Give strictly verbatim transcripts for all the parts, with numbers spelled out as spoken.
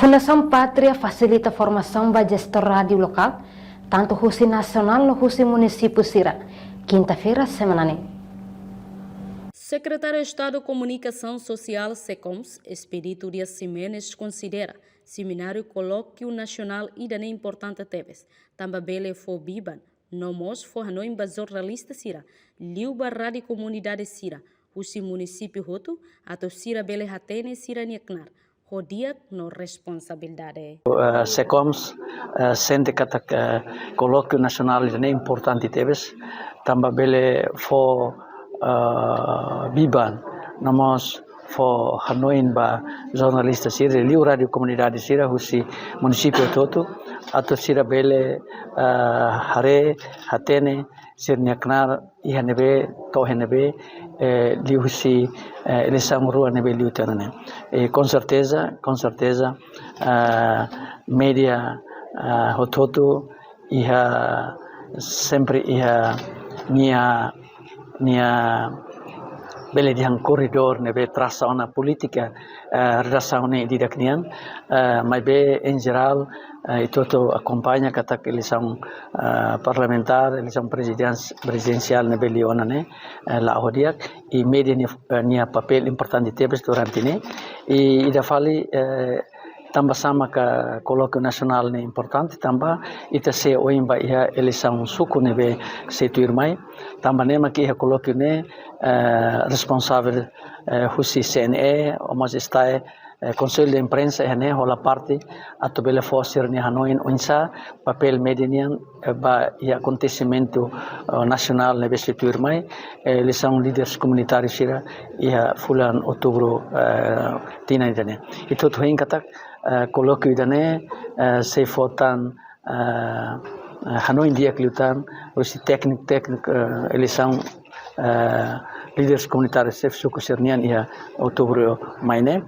Fundasaun Pátria fasilita formasaun ba jestór rádiu lokál, tantu husi nasionál no husi munisípiu sira, kinta-feira semana ne'e. Sekretáriu Estadu Komunikasaun Sosiál, SEKOMS, Expedito Dias Ximenes, konsidera semináriu kolókiu nasionál ida-ne'e importante tebes, tanba bele fó biban no mós fó hanoin ba jornalista sira, liu ba rádiu komunidade sira husi munisípiu hotu, atu sira bele hatene sira-nia knaar ho di'ak no responsabilidade. Eh, SEKOMS, eh, sente katak, eh, kolókiu nasionál ida-ne'e importante tebes, tanba bele fó, eh, biban no mós fó hanoin ba jornalista sira, liu rádiu komunidade sira husi munisípiu hotu, atu sira bele, eh, haree, hatene sira-nia knaar iha ne'ebé, to'o iha ne'ebé, eh, liuhusi, eh, eleisaun rua ne'ebé liu tiha ona ne'e. Eh, com certeza, com certeza, eh, média, eh, hotu-hotu iha, sempre iha nia, nia bele dehan korredór ne'ebé trasa ona polítika, eh, redasaun ne'e di'ak nian, eh, maibé em geral, eh, ita hotu akompaña katak eleisaun, eh, parlamentár, eleisaun prezidens-, prezidensiál ne'ebé liu ona ne'e, eh, la'o ho di'ak, i média nia, eh, nia papél importante tebes durante ne'e, i ida fali, eh, tanba sá maka kolókiu nasionál ne'e importante, tanba ita sei oin ba iha eleisaun suku ne'ebé sei tuirmai, tanba ne'e maka iha kolókiu ne'e, eh, responsavel, eh, husi C N E, no mós STAE, eh, Konsellu de Imprensa iha ne'e hola parte, atu bele fó sira-nia hanoin oinsá papél média nian, eh, ba iha akontesimentu, eh, nasionál ne'ebé sei tuirmai, eh, eleisaun líderes komunitáriu sira iha fulan Outubru, eh, tinan ida-ne'e. Ita hotu hein katak, eh, kolókiu ida-ne'e, eh, sei fó tan, eh, eh, hanoin di'ak liután husi tékniku, tékniku, eh, eleisaun, eh, líderes komunitáriu xefe suku sira-nian iha Outubru mai ne'e.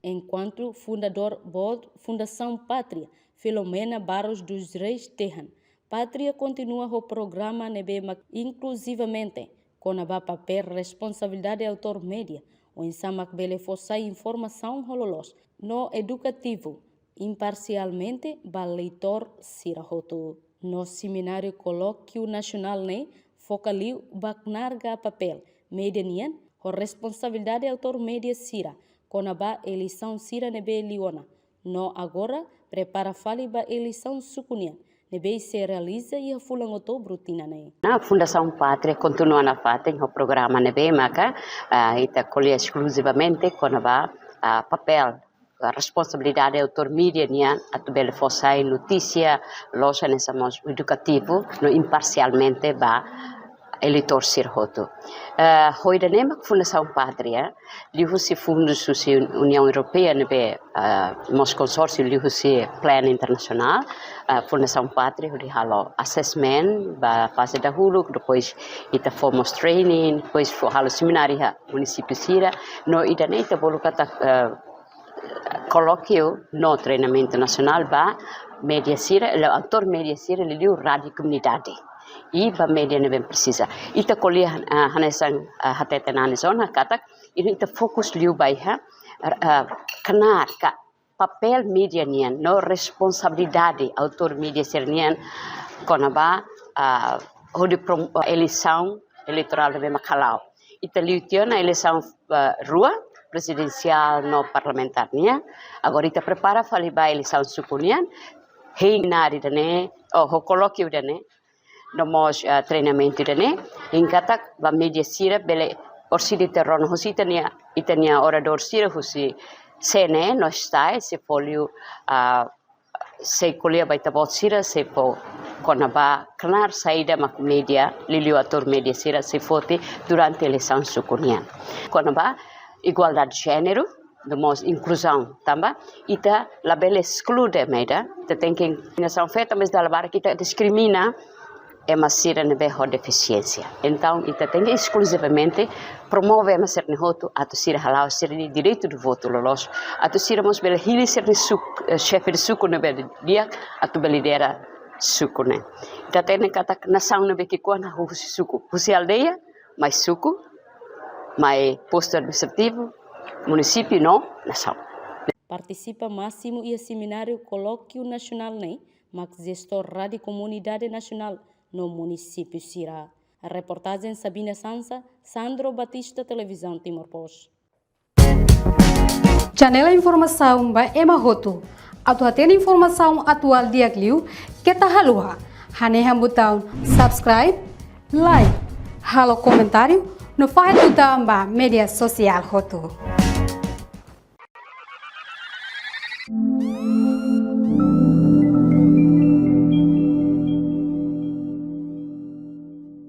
Enkuantu fundadór board Fundasaun Pátria, Filomena Barros dos Reis dehan, Pátria kontinua ho programa ne'ebé mak inkluzivamente kona-ba papél responsabilidade autór média, oinsá mak bele fó sai informasaun ho loloos no edukativu, imparsialmente ba leitór sira hotu. No semináriu kolókiu nasionál ne'e foka liu ba knaar ka papél média nian ho responsabilidade autór média sira kona-ba eleisaun sira ne'ebé liu ona, no agora prepara fali ba eleisaun suku nian ne'ebé sei realiza iha fulan Outubru tinan ne'e. Na Fundasaun Pátria kontinua nafatin ho programa ne'ebé maka, ah, ita ko'alia eskluzivamente kona-ba, ah, papél, ah, responsabilidade autór média nian atu bele fó sai notísia, loloos hanesan mós edukativu no imparsialmente ba eleitór sira hotu. Eh, ho ida-ne'e mak Fundasaun Pátria, liuhusi fundus husi Uniaun Europeia ne'ebé, eh, mós konsórsiu liuhusi Plan Internasionál, eh, Fundasaun Pátria hodi halo assessment ba faze dahuluk, depois ita fó mós training, depois fó halo semináriu iha munisípiu sira, no ida-ne'e ita bolu katak, eh, kolókiu no treinamentu nasionál ba média sira, liuliu autór média sira, liuliu rádiu komunidade. I ba média ne'ebé presiza. Ita ko'alia, ah, hanesan, ah, hateten anis ona katak, ita fokus liu ba iha, ah, knaar ka papél média nian, no responsabilidade autór média sira-nian kona-ba, ah, hodi prom-, eleisaun eleitorál ne'ebé mak hala'o. Ita liu tiha ona eleisaun, eh, rua, prezidensiál no parlamentár nian. Agora ita prepara fali ba eleisaun suku nian, hein knaar ida-ne'e, oh, ho kolókiu ida-ne'e, no mós, eh, treinamentu ida-ne'e, hein katak ba média sira bele orsida ita rona husi ita-nia, ita-nia oradór sira husi C N E no STAE, sei fó liu, ah, sei ko'alia ba ita-boot sira, sei fó kona-ba knaar saida mak média, liuliu autór média sira sei foti durante eleisaun suku nian. Kona-ba igualdade de jéneru, no mós inkluzaun, tanba ita labele esklui ema ida, ita tenke, nasaun feto, mas dala barak ita diskrimina ema sira ne'ebé ho defisiénsia. Entaun, ita tenke eskluzivamente promove ema sira-ne'e hotu atu sira hala'o sira-nia direitu de votu loloos, atu sira mós bele hili sira-nia suk-, eh, xefe de suku ne'ebé di'ak atu bele lidera suku ne'e. Ita hatene katak nasaun ne'ebé ki'ikoan husi suku, husi aldeia, mai suku, mai postu administrativu, munisípiu no nasaun. partisipa másimu iha semináriu kolókiu nasionál ne'e mak jestór Rádiu Komunidade Nasionál no munisípiu sira. Reportajen Sabina Sansa, Sandro Batista, Televizaun Timor Post. Janela informasaun ba ema hotu. Atu hatene informasaun atuál di'ak liu, keta haluha hanehan butaun subscribe, like, halo komentáriu no fahe tutan ba média sosiál hotu.